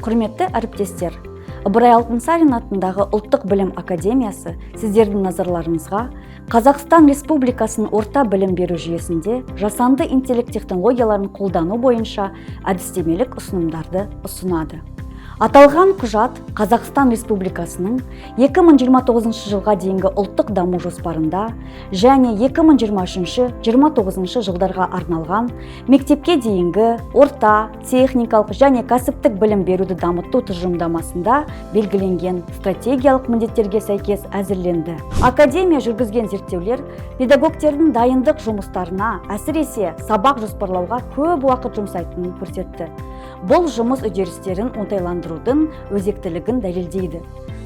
Құрметті әріптестер, Ыбырай Алтынсарин атындағы Ұлттық білім академиясы сіздердің назарларыңызға Қазақстан Республикасының орта білім беру жүйесінде жасанды интеллект технологияларын қолдану бойынша әдістемелік ұсынымдарды ұсынады. Аталған құжат Қазақстан Республикасының 2029 жылға дейінгі ұлттық даму жоспарында және 2023-29 жылдарға арналған мектепке дейінгі, орта, техникалық және кәсіптік білім беруді дамыту тұжырымдамасында белгіленген стратегиялық міндеттерге сәйкес әзірленді. Академия жүргізген зерттеулер педагогтердің дайындық жұмыстарына, әсіресе сабақ жоспарлауға көп уақыт жұмсайтынын көрсетті. Бұл жұмыс үдерістерін оңтайландырудың өзектілігін дәлелдейді.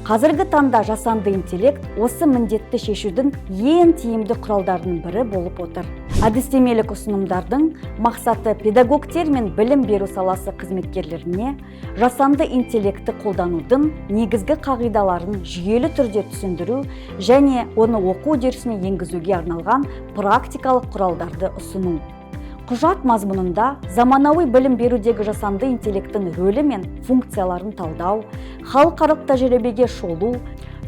Қазіргі таңда жасанды интеллект осы міндетті шешудің ең тиімді құралдарының бірі болып отыр. Әдістемелік ұсынымдардың мақсаты – педагогтер мен білім беру саласы қызметкерлеріне жасанды интеллектті қолданудың негізгі қағидаларын жүйелі түрде түсіндіру және оны оқу үдерісіне енгізуге арналған практикалық құралдарды ұсыну. Құжат мазмұнында заманауи білім берудегі жасанды интеллекттің рөлі мен функцияларын талдау, халықаралық тәжірибеге шолу,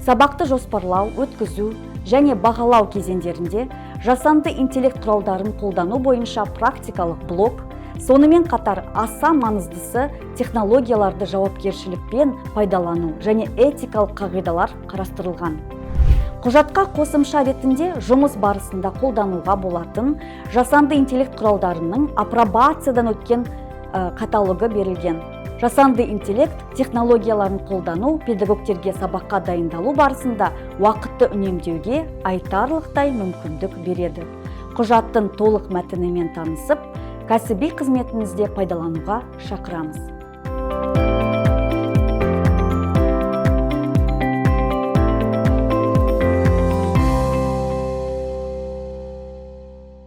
сабақты жоспарлау, өткізу және бағалау кезеңдерінде жасанды интеллект құралдарын қолдану бойынша практикалық блок, сонымен қатар аса маңыздысы, технологияларды жауапкершілікпен пайдалану және этикалық қағидалар қарастырылған. Құжатқа қосымша ретінде жұмыс барысында қолдануға болатын жасанды интеллект құралдарының апробациядан өткен каталогы берілген. Жасанды интеллект технологияларын қолдану педагогтерге сабаққа дайындалу барысында уақытты үнемдеуге айтарлықтай мүмкіндік береді. Құжаттың толық мәтінімен танысып, кәсіби қызметіңізде пайдалануға шақырамыз.